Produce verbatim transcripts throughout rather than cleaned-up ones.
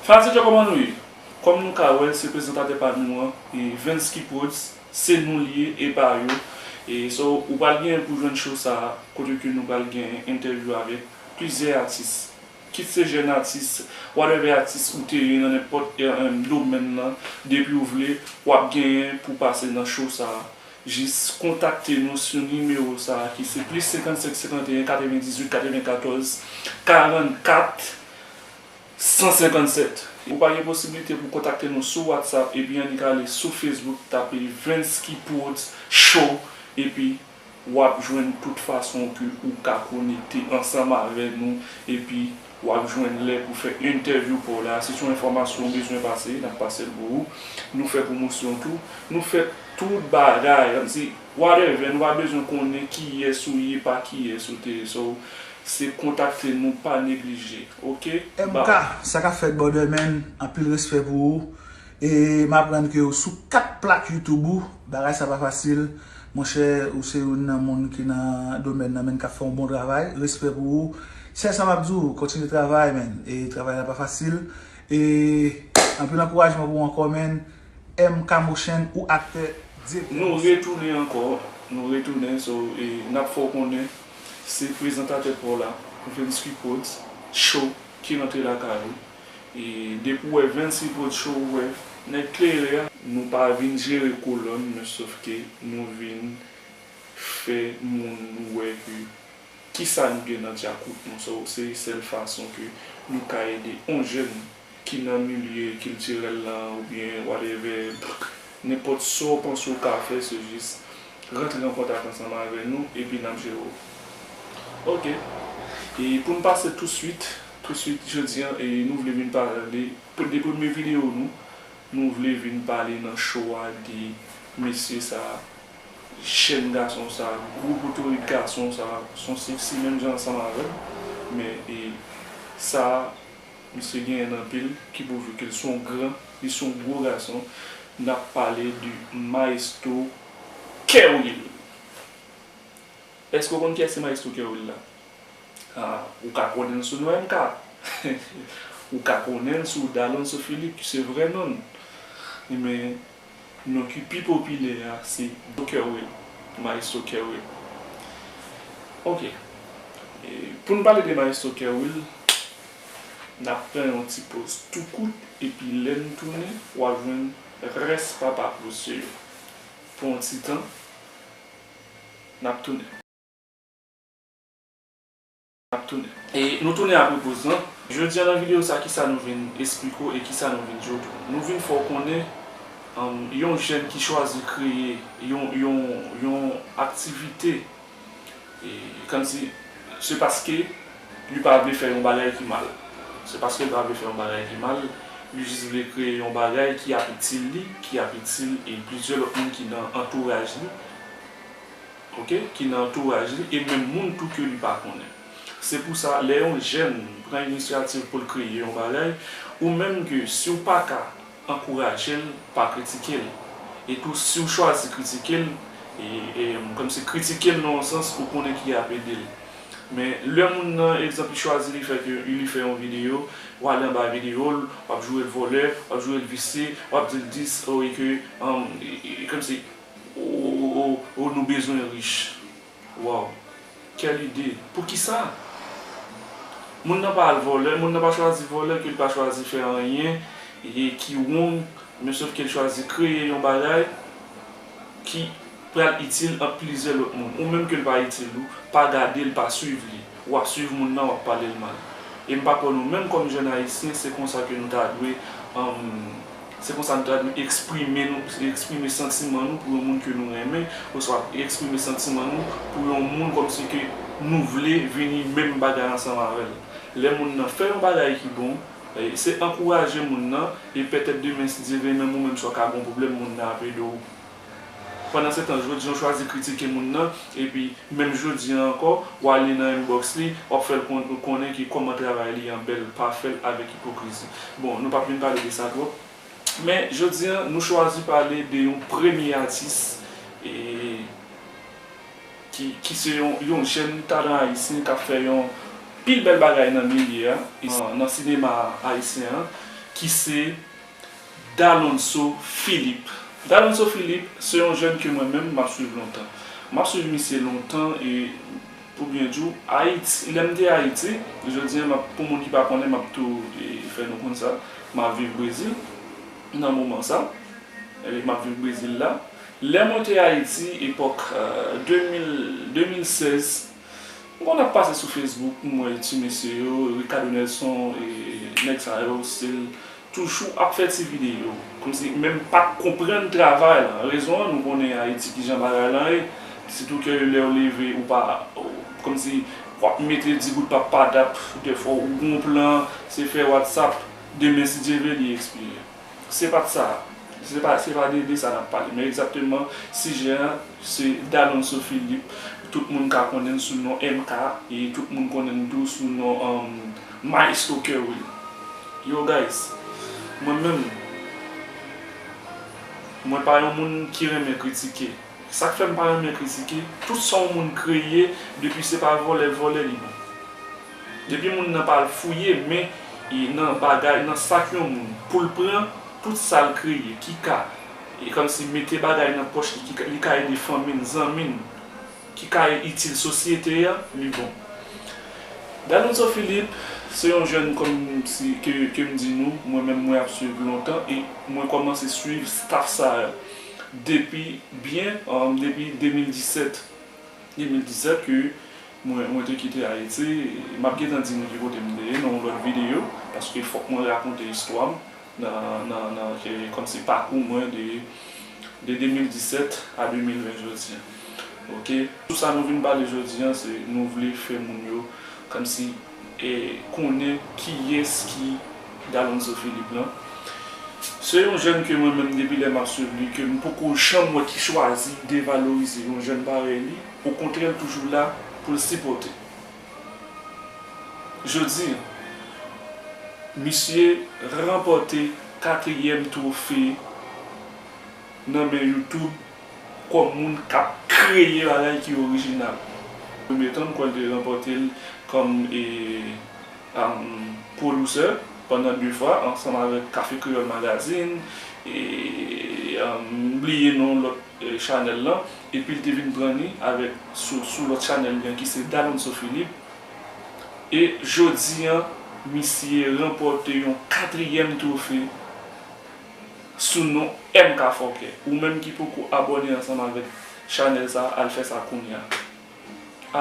Fanatik yo, kòman nou ye? Kòm nou ka wè, se prezantatè pa nou an, e Vensky Prodz, se nou l ye, e pa yo. E so, ou pral genyen pou jwenn show sa a, kote ke nou pral genyen entèvyou avèk plizyè atis. Kit se jèn atis, whatever atis ou te ye nan nenpòt, eh, eh, domèn nan, depi ou vle, w ap genyen pou pase nan show sa a. Jis kontakte nou sou nimewo sa a ki se plis senkannsenk senkanteyen katrevendizuit katrevenkatòz karannkat san senkannsèt. Ou pa gen posiblite pou kontakte nou sou WhatsApp epi annik ale sou Facebook, tape Vensky Prodz Show epi w ap jwenn tout fason ke ou ka konekte ansanm avè nou epi w ap jwenn lè pou fè entèvyou pa w la. Si se yon enfòmasyon ou bezwen pase, n ap pase l pou ou. Nou fè pwomosyon tou. Nou fè tout bagay. Kòmsi, whatever, nou pa bezwen konnen kiyès ou ye, pa kiyès ou te ye. So, se kontakte nou, pa neglije. Oke? M K, sa k ap fèt, brother man? Anpil respè pou ou. E m aprann ke w sou kat plat YouTube ou. Bagay sa pa fasil. Monchè, ou se youn nan moun ki nan domèn nan, men k ap fè yon bon travay. Respè pou ou. Sèl sa m ap di w, kontinye travay, man. E travay la pa fasil. E anpil ankourajman pou ou ankò, man. M K Motion, ou aktè, direktè. Nou retounen ankò, nou retounen, so, e n ap fè w konnen, se prezantatè pa w la, Vensky Prodz Show, ki rantre lakay ou. E depi w wè Vensky Prodz Show, ou wè nèg klere a. Nou pa vin jere kolòn, men sòf ke nou vin fè moun wè ke kisa nou gen nan djakout nou. So, se sèl fason ke nou ka ede yon jèn ki nan milye kiltirèl lan oubyen whatever, nenpòt sa w panse w ka fè, se jis rantre an kontak ansanm avè nou epi n ap jere w. Oke. E pou n pase touswit, touswit jodi a, e nou vle vin pale de premye videyo nou, nou vle vin pale nan show a de mesye sa, jèn gason sa, gwo boutorit gason sa, se yon seksi menm jan ansanm avè m, men e sa, misye genyen anpil, ki pwouve ke l se yon gran, li se yon gwo gason. N ap pale de Maestro Kerwill. Èske w konn kiyès se Maestro Kerwill la? Ah, ou ka konnen l sou non M K. Ou ka konnen l sou Dalonso Philippe, ki se vrè non l. Men, non ki pi popilè a, se Don Kerwill, Maestro Kerwill. Oke. E, pou n pale de Maestro Kerwill, n ap pran yon ti poz tou kout, epi lè n tounen, w a jwenn rès papa poz yo. Pou yon ti tan, n ap tounen. N ap tounen. E nou tounen apre poz lan. Jodi a nan videyo sa, kisa nou vin esplike w e kisa nou vin di w tou? Nou vin fè w konnen, um, yon jèn ki chwazi kreye yon, yon, yon aktivite, e, kòmsi, se paske li pa vle fè yon bagay ki mal. Se paske li pa vle fè yon bagay ki mal, li jis vle kreye yon bagay ki ap itil li, ki ap itil, e, plizyè lòt moun ki nan antouraj li. Oke, ki nan antouraj li, e menm moun tou ke li pa konnen. Se pou sa, lè yon jèn pran inisyativ pou l kreye yon bagay, ou menm ke si w pa ka ankouraje l, pa kritike l. E tou, si w chwazi kritike l, e, e, kòmsi kritike l nan yon sans, ou konnen ki ap ede l. Men, lè moun nan, egzanp, li chwazi li fè ke, li fè yon videyo, w ale anba videyo l, w ap joure l vòlè, w ap joure l visye, w ap di l dis, o, e ke, an, e, e, kòmsi, o, o, o, o, nou bezwen rich. Waw. Kèl ide. Poukisa? Moun nan pa al vòlè, moun nan pa chwazi vòlè, ke l pa chwazi fè anyen, e ki wrong, men sòf ke l chwazi kreye yon bagay ki pral itil an plizyè lòt moun. Ou menm ke l pa itil ou, pa gade l, pa swiv li. W ap swiv moun nan, w ap pale l mal. E m pa kwè nou menm kòm jèn ayisyen, se konsa ke nou ta dwe, um, se konsa nou ta dwe eksprime nou, eksprime santiman nou pou yon moun ke nou renmen, oswa eksprime santiman nou pou yon moun kòmsi ke nou vle vini menm bagay ansanm avè l. Lè moun nan fè yon bagay ki bon, e, se ankouraje moun nan, e petèt demen, si Dye vle, menm ou menm si w ka gen yon pwoblèm, moun nan ap ede w. Pandansetan, jodi a w chwazi kritike moun nan, epi menm jodi a ankò, w ale nan inbox li, w ap fè l kon-, konnen ke kòman travay li an bèl, pa fè l avèk ipokrizi. Bon, nou p ap vin pale de sa twòp, men jodi a, nou chwazi pale de yon premye atis, e, ki, ki se yon, yon jèn talan ayisyen k ap fè yon pil bèl bagay nan milye a, e, nan sinema ayisyen an. ki se Dalonso Philippe. Dalonso Philippe se yon jèn ke mwen menm m ap swiv lontan. M ap swiv misye lontan e pou byen di w, Ayiti, lè m te Ayiti, jodi a m ap, pou moun ki pa konnen, m ap tou e, fè nou konn sa, m ap viv Brezil nan moman sa, e m ap viv Brezil la. Lè mwen te Ayiti, epòk euh, de mil, de mil sèz, m konn ap pase sou Facebook, m wè ti mesye yo, Ricardo Nelson, e nèg sa yo, still toujou ap fè ti videyo. Kòmsi, men m pa t konprann travay lan. Rezon an, nou konnen Ayiti kijan bagay lan ye. Sitou ke lè w leve, ou pa, ou, kòmsi, w ap mete di goud pa padap, dèfwa ou gon plan, se fè WhatsApp, demen si Dye vle li ekspire. Se pa t sa. Se pa, se pa de, de sa n ap pale. Men egzakteman, sijè an, se Dalonso Philippe. Tout moun ka konnen l sou non M K, e tout moun konnen l tou sou non um, Maestro Kerwill. Yo guys, mwen menm, mwen pa yon moun ki renmen kritike. Sa k fè m pa renmen kritike, tout sa yon moun kreye, depi se pa vòlè l vòlè, li bon. Depi moun nan pa al fouye men e nan bagay, nan sa k yon moun, pou l pran tout sa l kreye, ki ka e kòmsi mete bagay nan pòch li, ki ka, li ka ede fanmi n, zanmi n, ki ka itil sosyete a, li bon. Dalonso Philippe se yon jèn kòmsi ke, ke m di nou, mwen menm mwen ap swiv lontan e mwen kòmanse swiv staff sa depi byen, um, depi de mil disèt. De mil disèt ke mwen, mwen te kite Ayiti, m ap gentan di nou ki kote m te ye nan yon lòt videyo, paske fòk mwen rakonte istwa m nan, nan, nan, ke, kòmsi pakou mwen de, de de mil disèt a de mil ven jodi a. Oke? Tout sa nou vin pale jodi a, se nou vle fè moun yo kòmsi e konnen kiyès ki Dalonso Philippe lan. Se yon jèn ke mwen menm depi lè m ap swiv li, ke m poko janm wè ki chwazi devalorize yon jèn parèy li. Okontrè, l toujou la pou l sipòte. Jodi a, misye ranpòte katriyèm twofe nan men YouTube kòm moun k ap kreye bagay ki orijinal. Premye tan, m kwè l te ranpòte l kòm e, um, pwodisè pandan de fwa ansanm avèk Cafe Creole Magazine e um, m bliye non lòt e, chanèl lan, epi l te vin pran li avèk sou, sou lòt chanèl li an ki se Dalonso Philippe. E jodi a, misye ranpòte yon katriyèm twofe sou non M K Fòkè. Ou menm ki poko abòne ansanm avèk chanèl sa, al fè sa kounye a.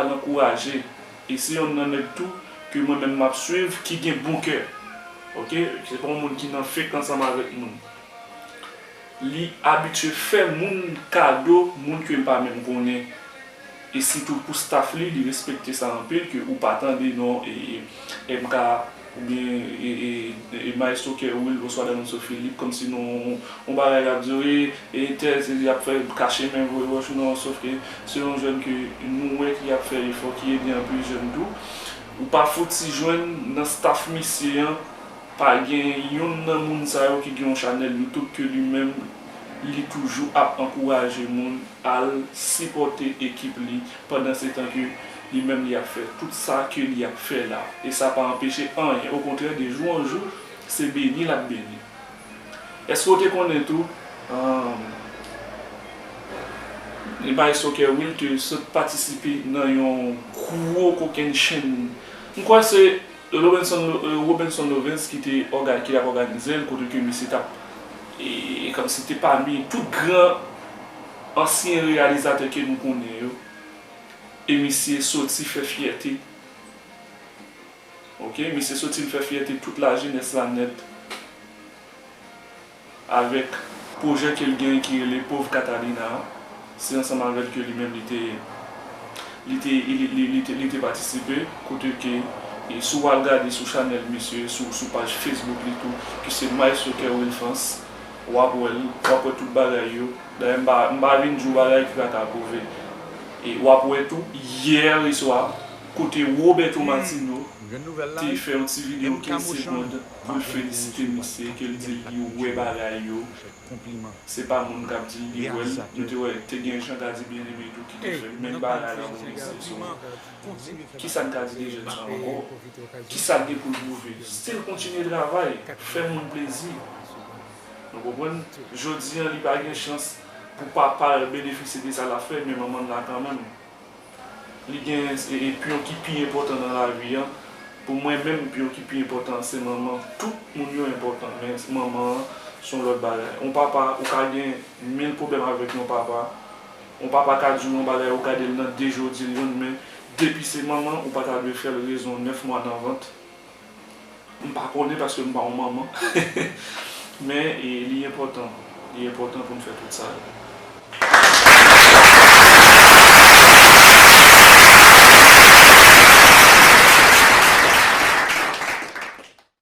Al ankouraje. E se yonn nan nèg tou ke mwen menm m ap swiv ki gen bon kè. Oke? Se pa yon moun ki nan fake ansanm avèk moun. Li abitye fè moun kado, moun ke l pa menm konnen. E sitou pou staff li, li respekte sa anpil, ke ou pa tande non e, e, M K oubyen e, e, e Maestro Kerwill oswa Dalonso Philippe, kòmsi non yon bagay y ap di, wi, e tèl, se y ap fè kache men voye wòch, non, sòf ke se yon jèn ke nou wè ki ap fè efò, ki ede anpil jèn tou. Ou pa fouti jwenn nan staff misye an, pa gen youn nan moun sa yo ki gen yon chanèl YouTube ke li menm, li toujou ap ankouraje moun al sipòte ekip li, pandan se tan ke li menm li ap fè tout sa ke li ap fè la. E sa pa anpeche anyen. Okontrè, de jou an jou, se beni l ap beni. Èske w te konnen tou, um, Maestro Kerwill te sot patisipe nan yon gwo kokenn chenn? M kwè se Robinson, Robinson Lovens ki te òga-, ki t ap òganize l, kote ke misye t ap, e, kòmsi te pami tout gran ansyen reyalizatè ke nou konnen yo. E misye soti fè fyète. Oke, misye soti l fè fyète tout lajenès la nèt. Avèk pwojè ke l genyen ki rele Pov Catalina a, se ansanm avè l ke li menm li te, li te, li, li, li te, li te patisipe, kote ke, e, si w al gade sou chanèl misye, sou, sou paj Facebook li tou, ki se Maestro Kerwill France, w ap wè l, w ap wè tout bagay yo. Dayè, m pa, m pa vin di w bagay ki pa ka pwouve. E w ap wè tou, yè swa, Kote Roberto Martino te fè yon ti videyo kenz segond pou l felisite misye, ke l di l li wè bagay yo. Se pa moun k ap di l li wè l. Nou te wè, te gen Jean Gady Bien-Aimé tou ki te fè menm bagay la pou misye. So, kisa n ka di de jèn sa ankò? Kisa l gen pou l pwouve? Still kontinye travay, fè moun plezi. Nou konprann? Jodi an, li pa gen chans pou papa l benefisye de sa l ap fè, men manman l la kanmenm. Li gen e, e pyon ki pi enpòtan nan lavi an. Pou mwen menm, pyon ki pi enpòtan an se manman. Tout moun yo enpòtan, men manman an se yon lòt bagay. Yon papa, ou ka gen mil pwoblèm avèk yon papa. Yon papa ka di w yon bagay, ou gade l nan de je, w di l youn, men depi se manman, ou pa ta dwe fè l rezon nèf mwa nan vant. M pa konnen paske m pa yon manman. Men e, li enpòtan. Li enpòtan pou n fè tout sa yo.